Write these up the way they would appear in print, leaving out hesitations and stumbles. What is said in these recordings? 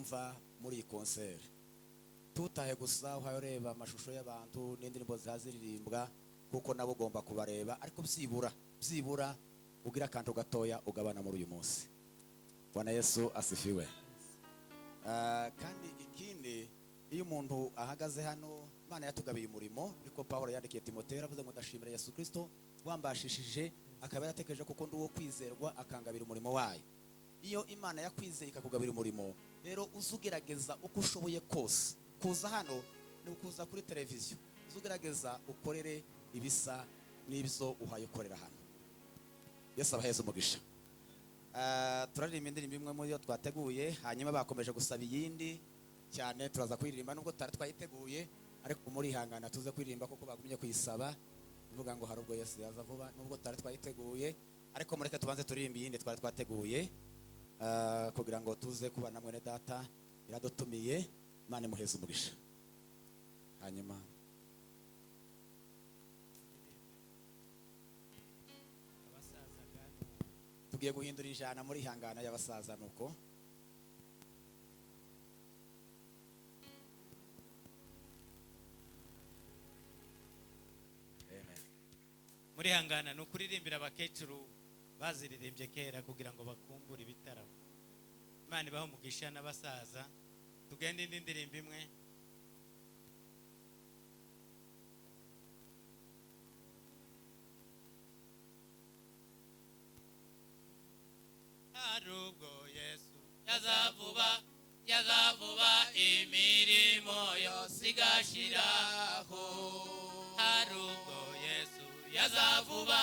wumva muri iyi concert. Tutahe gusa uhaye ureba amashusho y'abantu n'indirimbo zaziririmbwa, kuko nabo ugomba kubareba, ariko byibura ugira akantu gatoya ugabana muri uyu munsi. Bwana Yesu asifiwe. Kandi ikindi, iyo umuntu ahagaze hano, Imana yatugabiye umurimo, niko Pawulo yandikiye Timoteyo, yaravuze ngo ndashimira Yesu Kristo wambashishije, akaba yaratekereje kuko ndi uwo kwizerwa, akangabira umurimo wayo. Iyo Imana yakwizeye ikakugabira umurimo, rero uzugerageza uko ushoboye kose. Kuza hano ni ukuza kuri televiziyo, uzugerageza ukorere ibisa n'ibyo uhaye ukorera hano. Yesu abaheze umugisha. Turaririmba indirimbo imwe muri yo twateguye, hanyuma bakomeje gusaba iyindi cyane, turaza kuririmba nubwo tutari twayiteguye, ariko murihangana tuze kuririmba kuko bagumye kuyisaba, ivuga ngo hari ubwo Yesu yaza vuba, nubwo tutari twayiteguye, ariko mureke tubanze turirimbe iyindi twari twateguye, kugira ngo tuze kubana mwene data iradutumiye. Imana imuheze umugisha. Hanyuma tugiye guhindura ijana muri hangana y'abasaza nuko Amen. Muri hangana ni ukuririmbira abakecuru baziririmbye kera kugira ngo bakumbure ibitaramo. Imana ibahe umugisha n'abasaza. Tugende indi ndirimbo imwe. Hari ubwo Yesu yazavuba, yazavuba imirimo yose igashiraho. Hari ubwo Yesu yazavuba,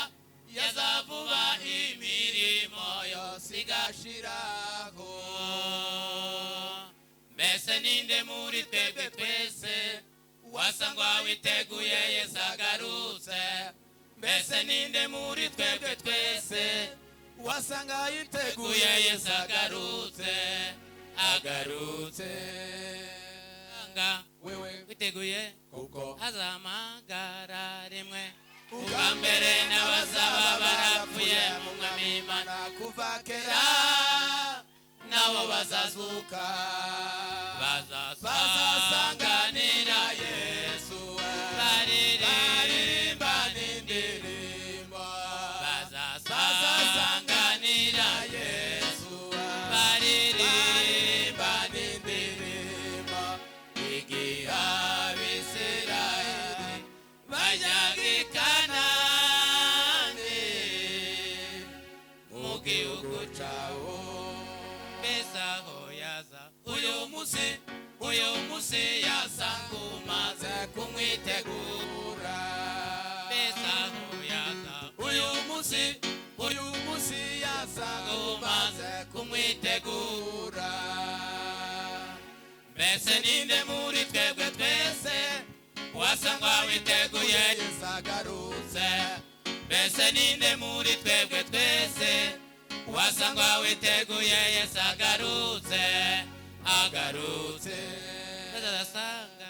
yazavuba imirimo yose igashiraho. Mbese ninde muri twebwe twese wasangwa witeguye Yesu agarutse? Mbese ninde muri twebwe twese wasanga yiteguye Yesu agarutse? Agarutse anga wewe witeguye, kuko azahamagara rimwe. Ubwa mbere n'abazaba barapfuye mu Mwami Imana kuva kera, nabo bazazuka, bazasanganira Yesu, baririmba n'indirimbo, bazasanganira Yesu, baririmba n'indirimbo. Igihe Abisirayeli bajyaga i Kanani mu gihugu cyabo, mbese aho yaza uyu munsi, uyu munsi yasanga umaze kumwitegura. Mbese aho yaza uyu munsi, uyu munsi yasanga umaze kumwitegura. Mbese ninde muri twebwe twese wasangwa witeguye Yesu agarutse? Mbese ninde muri twebwe twese wasangwa witeguye Yesu agarutse? Agarutse azasanga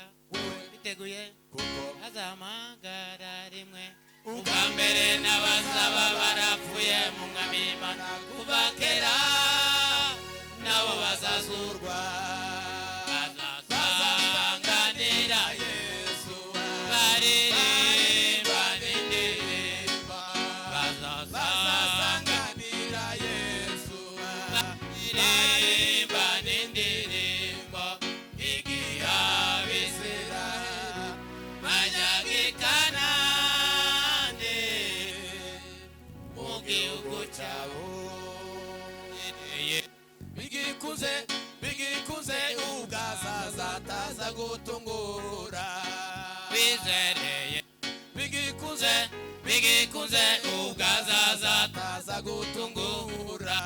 witeguye, kuko azahamagara rimwe. Ubwa mbere n'abazaba barapfuye mu Mwami Imana kuva kera, nabo bazazurwa, bazasanganira Yesu, baririmba n'indirimbo, bazasanganira Yesu, baririmba n'indirimbo. Igihe Abisirayeli bajyaga i Kanani mu gihugu cyabo, bigikuze, bigikuze ubwazaza ataza gutungura, bizereye bigikuze, bigikuze ubwazaza ataza gutungura.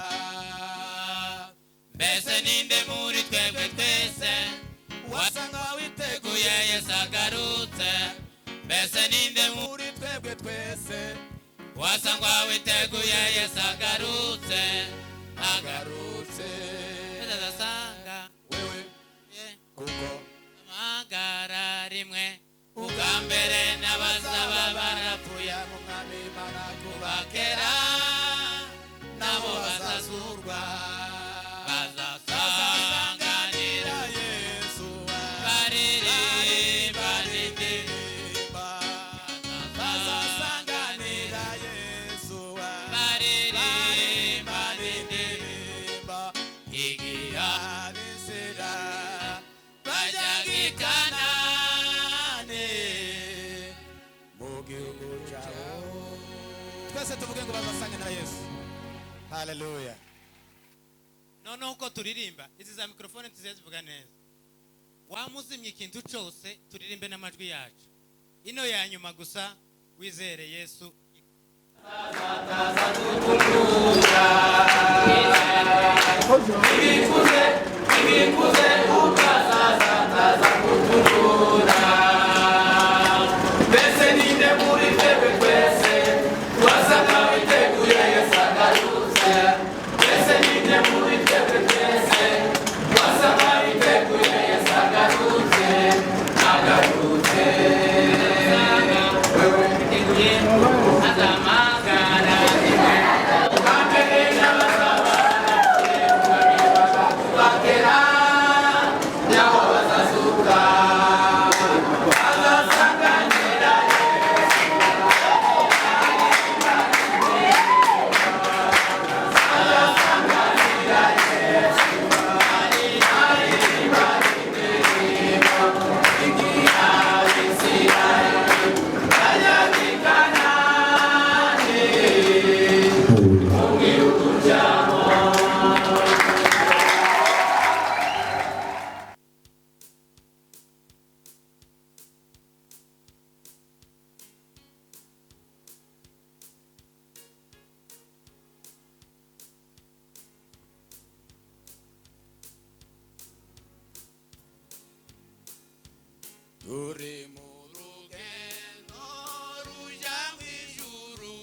Mbese ninde muri twebwe twese wasanga witeguye witeguye Yesu agarutse? Mbese ninde muri twebwe twese wasangwa witeguye Yesu agarutse? Agarutse Azasanga wewe, kuko amagara rimwe. Ubwa mbere n'abazaba barapfuye mu Mwami Imana kuva kera, nabo bazazurwa, bazasanganira Tuvuge ngo bazasanganira Yesu. Haleluya. Noneho uko turirimba, izi za mikorofone tuziye zivuga neza, wamuzimye ikintu cyose, turirimbe n'amajwi yacu ino ya nyuma gusa. Wizere Yesu. Mbese ninde muri twebwe twese wasaga witeguye Yesu agarutse? Mbese ninde muri twebwe twese wasaga witeguye Yesu agarutse, agarutse? Wewe witeguye azamagara mbere n'abazaba bakera naho bazazuka bazasanganira. Turi mu rugendo ruja mu ijuru,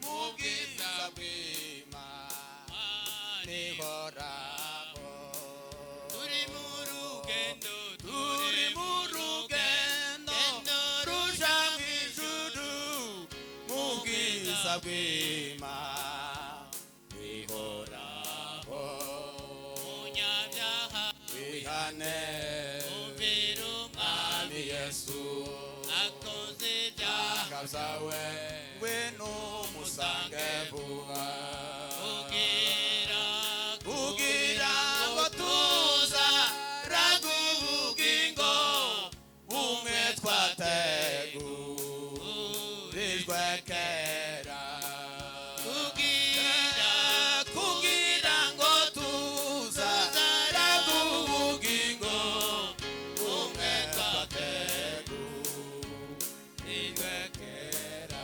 mu bwiza bw'Imana ihoraho. Turi mu rugendo, Turi mu rugendo ruja mu ijuru, mu bwiza bw'Imana ihoraho. Munyabyaha, wihane, umvira Umwami Mwami Yesu, akoze ibyaha kabzawe, ngwino umusange vuba. Kugira, Kugira ngo tuza raga ubugingo bumwe twategurijwe kera. Kugira, Kugira ngo tuza raga ubugingo bumwe twategurijwe kera.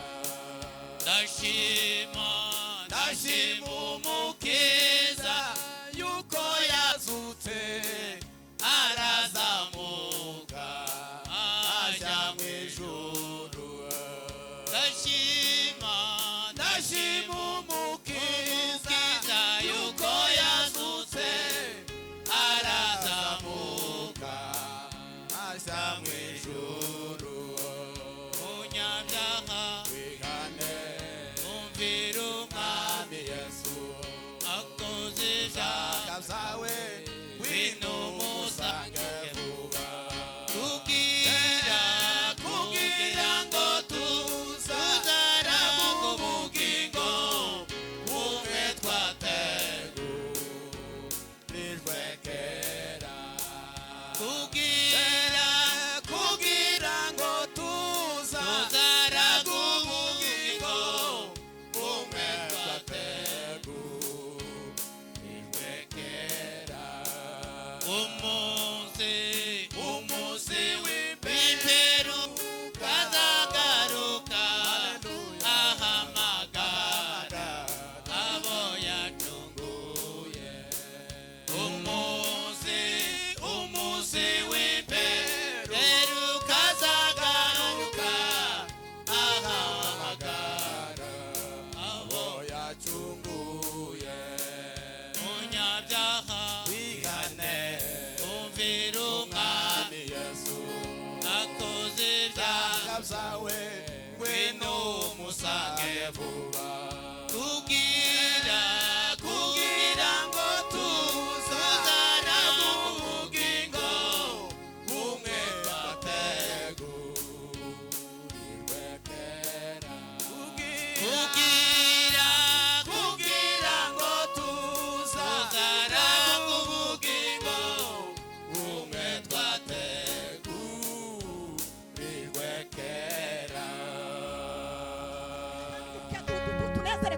Ndashima, Ndashima Umukiza yuko yazutse, arazamuka ajya mu ijuru. Ndashima, Ndashima Umukiza yuko yazutse, arazamuka ajya mu ijuru. Munyabyaha, wihane, umvira Umwami Mwami Yesu, akoze ibyaha kabzawe, ngwino umusange vuba. Kugira, Kugira ngo tuzaraga ubugingo bumwe twategurijwe kera. Kugira, Kugira ngo tuzaraga ubugingo bumwe twategurijwe kera. Umunsi, Umunsi w'imperuka azagaruka ahamagara abo yacunguye. Umunsi, umunsi w'imperuka.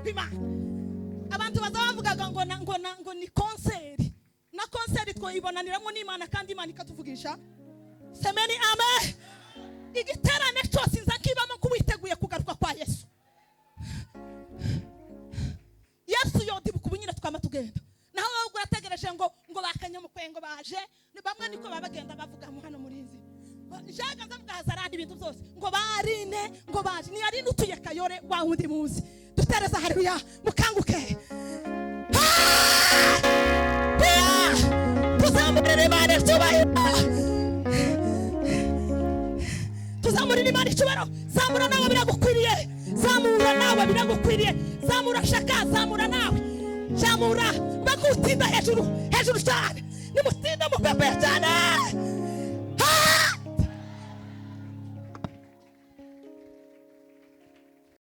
kw'Imana. Abantu baza bavugaga ngo na, ngo na, ngo ni concert, na concert twayibonaniramo n'Imana, kandi Imana ikatuvugisha. Semeni amen. Igiterane cyose nza nkibamo kuwiteguye kugaruka kwa Yesu. Yesu yodibuka ubu nyine twama tugenda, naho wowe urategereje ngo bakanyamukwe ngo baje. Ni bamwe niko baba bagenda bavuga mu hano murinzi jaga nza mugahazarana ibintu byose ngo barine ngo baje. Ni arine utuye Kayore wa wundi muzi. Dutereza haleluya, mukanguke. Ah! Tuzamurire Imana icyubahiro, tuzamurire Imana icyubahiro. Zamura nawe biragukwiriye, zamura nawe biragukwiriye, zamura shaka, zamura nawe, zamura bagutinda hejuru hejuru cyane, nimutinda mupepeye cyane.